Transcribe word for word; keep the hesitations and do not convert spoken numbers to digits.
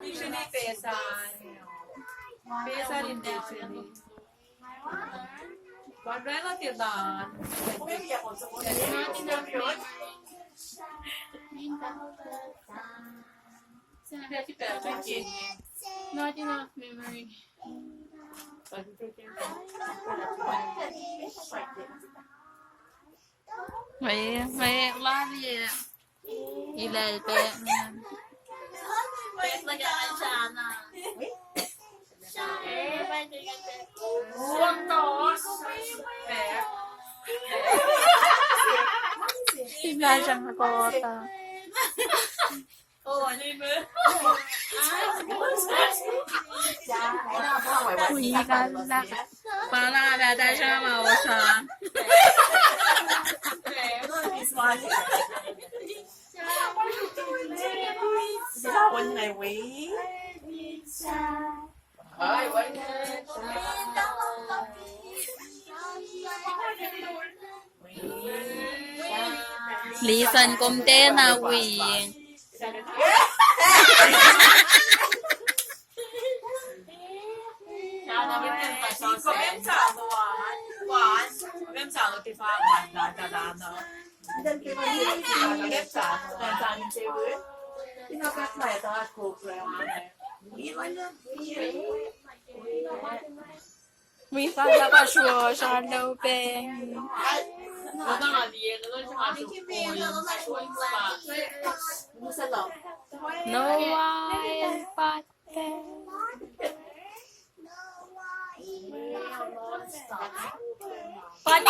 Usually, pesan. Pesan in usually. Pwacnwacng na tiac na. Not enough memory. Not enough memory. Mwe, mwe lal ye ilal pe. Ilal sang kota. Wi lal na. Pala na ta sama osa. Listen, kom tiacna wi. Wi fahk lah pa sruoh sralo pacng. Noah el pat. Pat.